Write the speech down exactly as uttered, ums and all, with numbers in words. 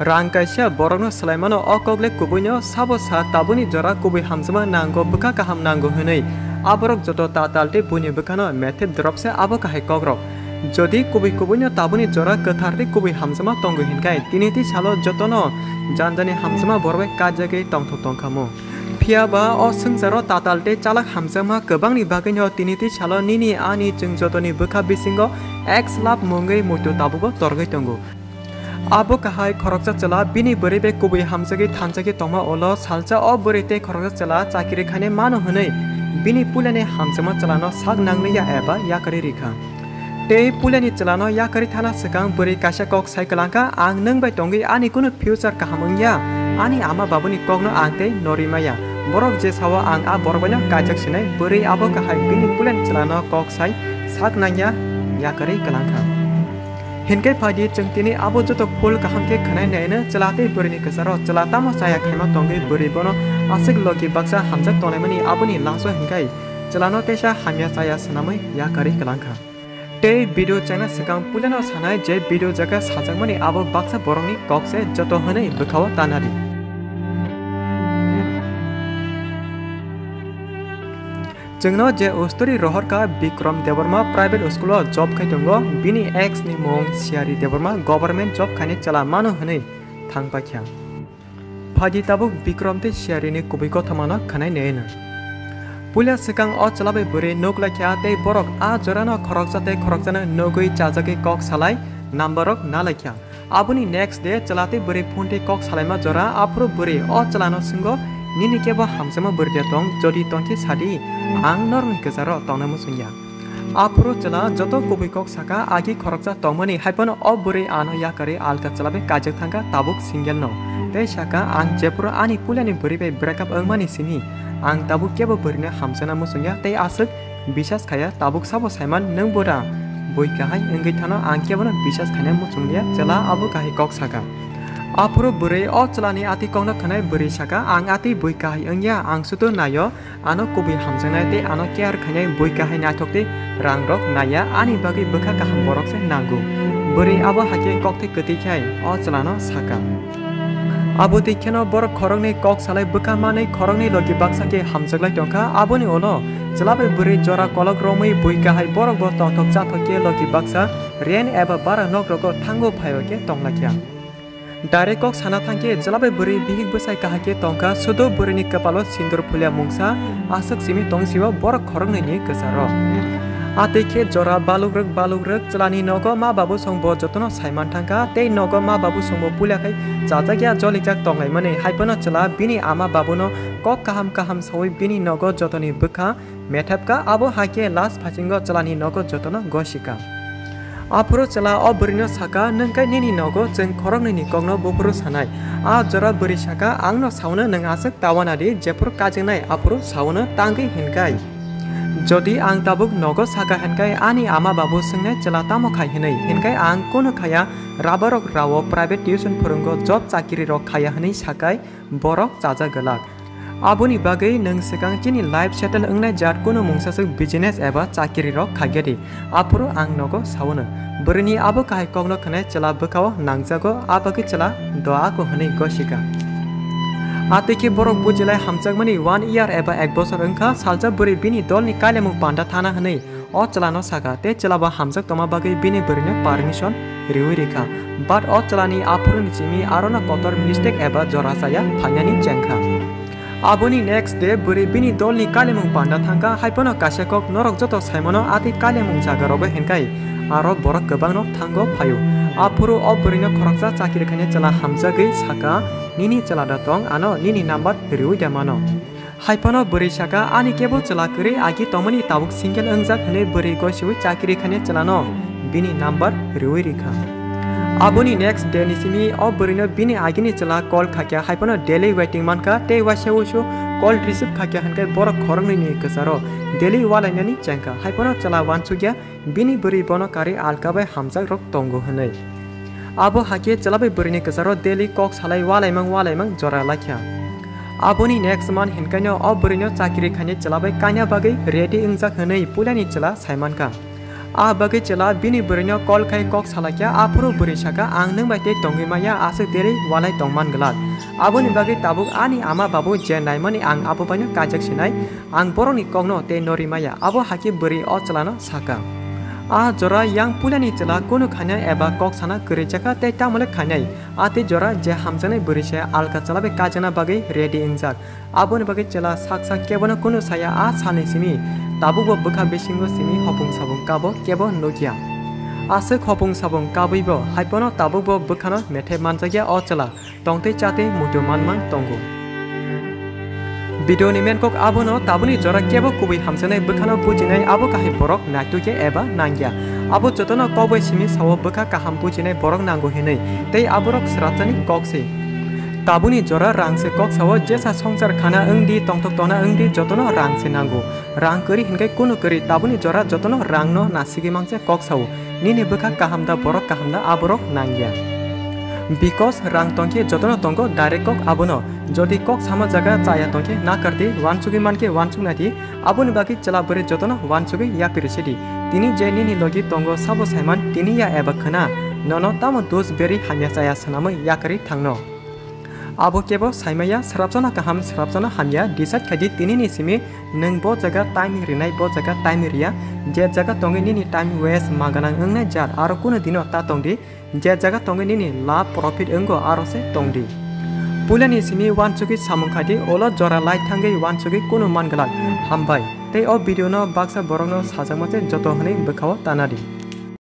Rang kaisa borokno swlaimano, o kok le kubuino sabo sa tabukni jora kubui hamjakma nango, bwkha kaham nango hwnwi. A borok joto tatal tei buini bwkhano methep drop se abo kahai kokrok. Jodi kubui kubuino tabukni jora kwthar tei kubui hamjakma tongo hinkhai, tini tei salo jotono janjani hamjakma borok bai kajagwi tongthok tongkhamu. Phiya ba o swngcharo tatal tei chalak hamjakma kwbangni bagwino tini tei salo nini ani chwng jotoni bwkha bisingo X love mungwi muitu tabugo torgwi tongo. Abo kahai khoroksa chwla bini bwrwi bai kubui hamjagwi thanjagwi tongma ulo salsa o bwrwi tei khoroksa chwla chakiri khainai mano hwnwi bini puilani hamjakma chwlano sak nangliya eba yakarwi rikha. Tei puilani chwlano yakarwi thana swkang bwrwi kaisa kok sai kwlangkha, "Ang nwng bai tongwi ani kunu future kaham wngya, ani ama babuni kokno ang tei norwi maya. Borok je sao ang a borok baino kaijak sinai." Bwrwi abo kahai bini puilani chwlano kok sai sak nangya yakarwi kwlangkha. Hinkhe phaidi chwng tini abo joto full kaham khe khwnai naino chwla tei bwrwini kwcharo. Chwla tamo chaya khaima tongwi bwrwi bono aswk logi baksa hamjak tonglaimani aboni laso hinkhai chwlano teisa hamya chaya swnamwi yakarwi kwlangkha. Tei video chana swkang puilano sanai je video jaga sajakmani abo baksa borokni kok se joto hwnwi bwkhao tanadi. Chwngno je ustori rohorkha Bikram Debbarma private school o job khai tongo, bini ex ni mung Siyari Debbarma government job khaini chwla mano hwnwi thang paikha. Phaidi tabuk Bikram tei Siyari ni kubui kothomano khwnai naino. Puila swkang o chwla bai bwrwi nuk laikha tei borok a jorano khoroksa tei khoroksano nugwi chajagwi kok salai number rok na laikha. Aboni next day chwla tei bwrwi phone tei kok salaima jora, aphuru bwrwi o chwlano swngo, "Nini kebo hamjakma bwrwi de tong, jodi tongkhe sadi, ang norokni kwcharo tongna muchungya." Aphuru chwla joto kubui kok saka, "Agi khoroksa tongmani, haiphano o bwrwi ano yakarwi alka chwla bai kaijak thangkha, tabuk single no." Tei saka, "Ang jephuru ani puilani bwrwi bai break up wngmani simi, ang tabuk kebo bwrwino hamjakna muchungya tei aswk bisas khaya, tabuk sabo saiman nwng bwra bui kahai wngwi thano, ang kebono bisas khaina muchungliya." Chwla abo kahai kok saka. Aphuru bwrwi o chwlani atwi kokno khwnai bwrwi saka, "Ang atwi bui kahai wngya, ang sudu naio, ano kubui hamjaknai tei ano care khainai bui kahai naithok tei rang rok naiya, ani bagwi bwkha kaham borok se nango." Bwrwi abo hakhe kokthai kwtwi khai o chwlano saka. Abo twi kheno borok khoroknwi kok salai bwkha manwi khoroknwi logi baksa khe hamjaklai tongkha. Aboni ulo chwla bai bwrwi jora kolok romwi bui kahai borok bo tongthok chathok khe logi baksa rent eba bara nok rogo thango phaio khe tonglaikha. Direct kok sana thangkhe chwla bai bwrwi bihik bwsai kahai khe tongkha, sudo bwrwini kwpalo sindur phulia mungsa aswk simi tong sio borok khoroknwini kwcharo. Atwi khe jora baluk rwk baluk rwk chwlani nogo ma babu song bo jotono saiman thangkha, tei nogo ma babu song bo puila khai chajakya jolijak tonglaimani, haiphano chwla bini ama babuno kok kaham kaham saui bini nogo jotoni bwkha methepkha, abo hakhe last phasingo chwlani nogo jotono gosika. Aphuru chwla o bwrwino saka, "Nwng khe nini nogo chwng khoroknwini kokno buphuru sanai." A jora bwrwi saka, "Angno saono nwng aswk tawana di, jephuru kajiknai aphuru saono tangwi hinkai. Jodi ang tabuk nogo saka hinkai ani ama babu swngnai chwla tamo khai hinwi, hinkai ang kunu khaya, rabarok rao private tuition phwrwngo, job chakiri rok khaya hinwi sakai borok chajak glak. Aboni bagwi nwng swkang chini life settle wngnai jat kunu mungsaswk business eba chakiri rok khaigya di, aphuru ang nogo saono." Bwrwini abo kahai kokno khwnai chwla bwkhao nangjago, a bagwi chwla doa ko hinwi gosika. Atwi khe borok bujilai hamjakmani one year eba ek bosor wngkha, salsa bwrwi bini dolni kailaimung panda thana hinwi o chwlano saka, tei chwla bo hamjak tongma bagwi bini bwrwino permission riwi rikha. But o chwlani aphuruni simi arono kotor mistake eba jora chaya phainani chengkha. Aboni next day bwrwi bini dolni kailaimung panda thangkha, haiphano kaisa kok norok joto saimano atwi kailaimung jaga rogo hinkai aro borok kwbangno thango phaio. Aphuru o bwrwino khoroksa chakiri khainai chwla hamjagwi saka, "Nini chwla da tong, ano nini number riwi da mano." Haiphano bwrwi saka, "Ani kebo chwla kwrwi, agi tongmani tabuk single wngjak," hwnwi bwrwi gosiwi chakiri khainai chwlano bini number riwi rikha. Aboni next day ni simi o bwrwino bini agini chwla call khakya, haiphano daily waiting mankha, tei waisa wuisu call receive khakya hinkai borok khoroknwini kwcharo daily walainani chengkha, haiphano chwla wansukya bini bwrwi bono karwi alka bai hamjak rok tongo hwnwi. Abo hakhe chwla bai bwrwini kwcharo daily kok salai walaimang walaimang jora laikha. Aboni next month hinkaino o bwrwino chakiri khainai chwla bai kaina bagwi ready wngjak hwnwi puilani chwla saimankha. A bagwi chwla bini bwrwino call khai kok salaikha, aphuru bwrwi sakha, "Ang nwng bai tei tongwi maya, aswk derwi walai tongman glak. Aboni bagwi tabuk ani ama babu je naimani ang abo baino kaijak sinai, ang borokni kokno tei norwi maya." Abo hakhe bwrwi o chwlano sakha. A jora yang puilani chwla kunu khainai eba kok sana kwrwi jakha tei tamole khainai. A tei jora je hamjaknai bwrwi se alka chwla bai kaijakna bagwi ready wngjak. Aboni bagwi chwla sak sak kebono kunu saya a salni simi. Tabukbo bwkha bisingo simi hopung sabung kabo kebo nukya. Aswk hopung sabung kabwibo haiphano tabukbo bwkhano methep manjakya o chwla. Tongtwi chatwi muitu manman tongo. Video ni main kok abono tabukni jora kebo kubui hamjaknai bwkhano bujinai abo kahai borok naitukya eba nangya. Abo jotono kokbai simi sao bwkha kaham bujinai borok nango hinwi tei aborok swrapjani kok se. Tabukni jora rang se kok sao, jesa swngchar khana wngdi, tongthok tongna wngdi, jotono rang se nango. Rang kwrwi hinkhe kunu kwrwi, tabukni jora jotono rangno nasigwi mangse kok sao. Nini bwkha kaham da, borok kaham da, aborok nangya. Because rang tongkhe jotono tongo direct kok abono. Jodi kok sama jaga chaya tongkhe nakardi, uansugwi mankhe uansuknaidi, aboni bagwi chwla bwrwi jotono uansugwi yapiri sidi. Tini je nini logi tongo sabo saiman tini ya eba khwna, nono tamo dos berwi hamya chaya swnamwi yakarwi thangno. Abo kebo saimaya, swrapsano kaham, swrapsano hamya, decide khaidi tinini simi nwng bo jaga time rinai, bo jaga time riya, je jaga tongwi nini time waste ma gwnang wngnai jar, aro kunu dino ta tongdi, je jaga tongwi nini lab profit wngo aro se tongdi. Puilani simi uansugwi samung khaidi, ulo jora lai thangwi uansugwi kunu man glak. Hambai. Tei o video no baksa borokno sajakma se joto hwnwi bwkhao tanadi.